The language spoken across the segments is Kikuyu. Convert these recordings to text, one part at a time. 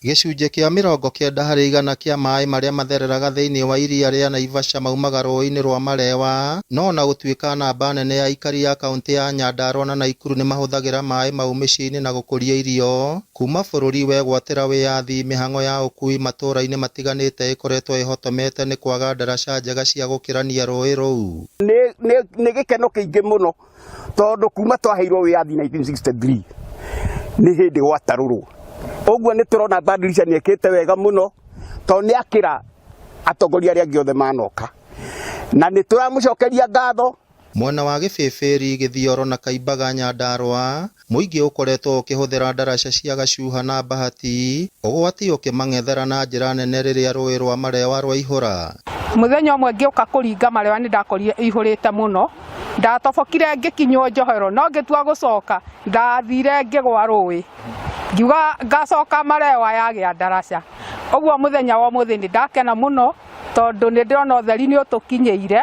Gĩcunjĩ kĩa 90% kĩa maĩ marĩa mathereraga thĩinĩ wa iria rĩa Naivasha maumaga rũũĩ-inĩ rwa Malewa, no o na gũtuĩka namba nene ya aikari a kaunti ya Nyandarua na Nakuru nĩ mahũthagĩra maĩ mau mĩciĩ-inĩ na gũkũria irio, kuma bũrũri wegwatĩra wĩyathi mĩhang'o ya ũkuui matũra-inĩ matiganĩte ĩkoretwo ĩhotomete nĩ kwaga ndaraca njega cia gũkĩrania rũũĩ rũu. Nĩ gĩkeno kĩingĩ mũno tondũ kuma twaheirwo wĩyathi 1963 nĩ hĩndĩ gwatarũrwo. Ũguo nĩ tũrona Badilisha nĩ ekĩte wega mũno tondũ nĩ akĩra atongoria arĩa angĩ othe manoka, na nĩ tũramũcokeria ngatho. Mwena wa Gĩbĩbĩri, Gĩthioro na Kaimbaga Nyandarua, mũingĩ ũkoretwo ũkĩhũthĩra ndaraca cia Gacuha na Bahati, ũgwati ũkĩmang'ethera na njĩra nene rĩrĩa rũũĩ rwa Malewa rwaihũra. Mũthenya ũmwe ngĩũka kũringa Malewa nĩ ndakorire ĩihũrĩte mũno, ndatobokire ngĩkinywo njohero no ngĩtua gũcoka ndathire ngĩgwa rũĩ, ngiuga ngacoka Malewa yagĩa ndaraca. Ũguo mũthenya wa ũmũthĩ nĩ ndakena mũno tondũ nĩ ndĩrona ũtheri nĩ ũtũkinyĩire.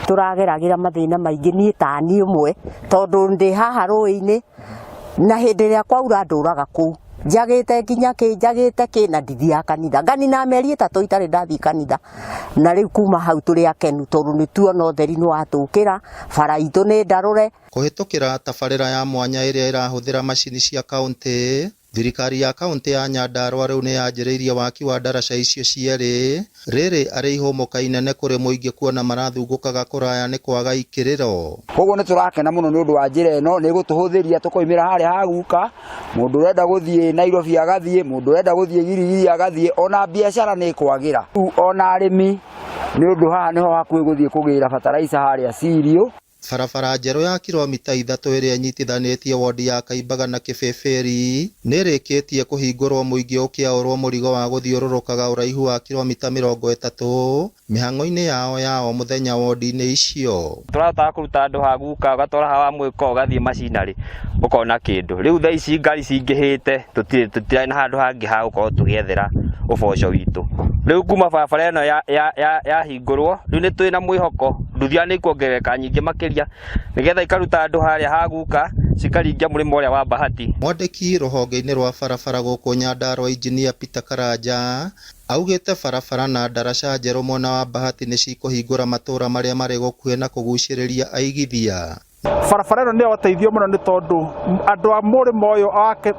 Tũrageragĩra mathĩna maingĩ niĩ ta niĩ ũmwe tondũ ndĩ haha rũĩ-inĩ na hĩndĩ ĩrĩa kwaura ndũraga kũu njagĩte nginya kĩ njagĩte kĩ na ndithiaga kanitha nganina mĩeri 3 itarĩ ndathiĩ kanitha, na rĩu kuma hau tũrĩ akenu tondũ nĩ tuona ũtheri nĩ watũkĩra, bara itũ nĩ ndarũre. Kũhĩtũkĩra tabarĩra ya mwanya ĩrĩa ĩrahũthĩra macini cia kaunti, thirikari ya kaunti ya Nyandarua rĩu nĩ yanjĩrĩirie waki wa ndaraca icio cierĩ, rĩrĩ arĩ ihũmũka inene kũrĩ mũingĩ kuona marathungũkaga kũraya nĩ kwaga ikĩrĩro. Koguo nĩ tũrakena mũno nĩ ũndũ wa njĩra ĩno, nĩ ĩgũtũhũthĩria tũkoimĩra harĩa ha guka, mũndũ ũrenda gũthiĩ Nairobi agathiĩ, mũndũ ũrenda gũthiĩ Girigiri agathiĩ, ona biacara nĩ ĩkwagĩra. Rĩu ona arĩmi nĩ ũndũ haha nĩho hakuhĩ gũthiĩ kũgĩra bataraitha harĩa Cirio. Barabara njerũ ya kilomita 3 ĩrĩa ĩnyitithanĩtie wondi ya Kaimbaga na Kĩbĩbĩri nĩ ĩrĩkĩtie kũhingũrwo mũingĩ ũkĩaũrwo mũrigo wa gũthiũrũrũkaga ũraihu wa kilomita 30 mĩhang'o-inĩ yao ya o mũthenya wondi-inĩ icio. Tũrahotaga kũruta andũ ha guka ũgatwara ha wa mwĩko ũgathiĩ macinarĩ ũkona kĩndũ. Rĩu thaa ici ngari cingĩhĩte tũtirĩ na handũ hangĩ ha gũkorwo tũgĩethera ũboco witũ. Rĩu kuma barabara ĩno yahingũrwo rĩu nĩ twĩna mwĩhoko nduthi nĩ ikuongerereka nyingĩ makĩria nĩgetha ikaruta andũ harĩa ha guka cikaringia mũrĩmo ũrĩa wa Bahati. Mwandĩki rũhonge-inĩ rwa barabara gũkũ Nyandarua Injinia Peter Karanja augĩte barabara na ndaraca njerũ mwena wa Bahati nĩ cikũhingũra matũra marĩa marĩ gũkuhĩ na kũgucĩrĩria aigithia. Barabara ĩno nĩ ya ũteithio mũno nĩ tondũ andũ a mũrĩmo ũyũ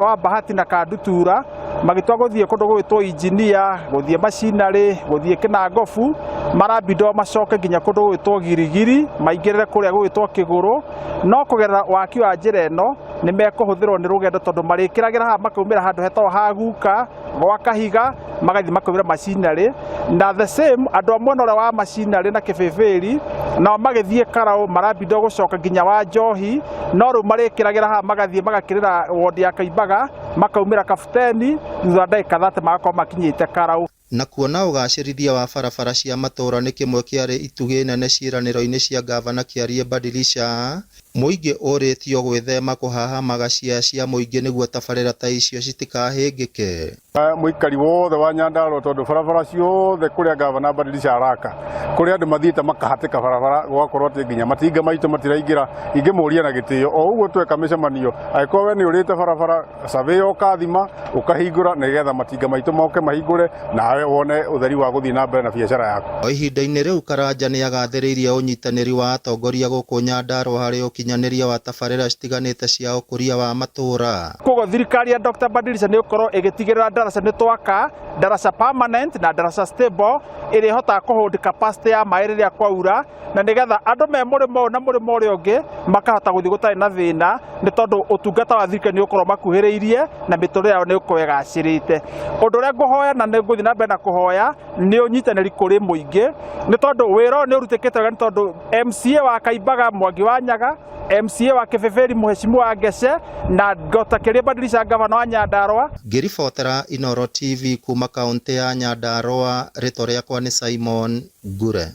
wa Bahati na Kandutura magĩtua gũthiĩ kũndũ gũgwĩtwo Injinia, gũthiĩ macinarĩ, gũthiĩ Kĩnangobu, marambindwo macoke nginya kũndũ gũgwĩtwo Girigiri, maingĩrĩre kũrĩa gũgwĩtwo Kĩgũrũ, no kũgerera waki wa njĩra ĩno nĩ mekũhũthĩrwo nĩ rũgendo tondũ marĩkĩragĩra haha makaumĩra handũ hetagwo ha guka gwa Kahiga magathiĩ makaumĩra macinarĩ, na the same andũ a mwena ũrĩa wa macinarĩ na Kĩbĩbĩri nao magĩthiĩ Karaũ marambindwo gũcoka nginya wa Njohi, no rĩu marĩkĩragĩra haha magathiĩ magakĩrĩra wondi ya Kaimbaga makaumĩra Kabuteni, thutha wa ndagĩka 30 magakorwo makinyĩte Karaũ. Na kuona ũgacĩrithia wa barabara cia matũra nĩ kĩmwe kĩarĩ itugĩ nene ciĩranĩro-inĩ cia ngavana Kĩarie Badilisha, mũingĩ ũrĩtio gwĩthema kũhahamaga ciea cia mũingĩ nĩguo tabarĩra ta icio citikahĩngĩke. Mũikari wothe wa Nyandarua tondũ barabara ciothe kũrĩa ngavana Badilisha araka kũrĩa andũ mathiĩte makahatĩka barabara gũgakorwo atĩ nginya matinga maitũ matiraingĩra, ingĩmũria na gĩtĩo o ũguo tweka mĩcemanio, angĩkorwo we nĩ ũrĩte barabara surveyor ũkathima ũkahingũra nĩgetha matinga maitũ moke mahingũre nawe wone ũtheri wa gũthiĩ na mbere na biacara yaku. O ihinda-inĩ rĩu Karanja nĩ agathĩrĩirie ũnyitanĩri wa atongoria gũkũ Nyandarua harĩ ũkinyanĩria wa tabarĩra citiganĩte cia ũkũria wa matũra. Koguo thirikari ya Dr. Badilisha nĩ ĩgũkorwo ĩgĩtigĩrĩra ndaraca nĩ twaka ndaraca permanent na ndaraca stable ĩrĩa ĩhotaga kũ hold capacity ya maĩ rĩrĩa kwaura, na nĩgetha andũ me mũrĩmo ũyũ na mũrĩmo ũrĩa ũngĩ makahota gũthiĩ gũtarĩ na thĩna, nĩ tondũ ũtungata wa thirikari nĩ ũgũkorwo makuhĩrĩirie na mĩtũrĩre yao nĩ ĩgũkorwo ĩgacĩrĩte. Ũndũ ũrĩa ngũhoya na nĩ ngũthiĩ na mbere na kũhoya nĩ ũnyitanĩri kũrĩ mũingĩ, nĩ tondũ wĩra ũyũ nĩ ũrutĩkĩte wega, nĩ tondũ MCA wa Kaimbaga Mwangi wa Nyaga, MCA wa Kĩbĩbĩri Mheshimiwa Ngece na Dr. Kĩarie Badilisha gavana wa Nyandarua. Ngĩribotera Inooro TV kuma kaunti ya Nyandarua, rĩtwa rĩakwa nĩ Simon Ngure.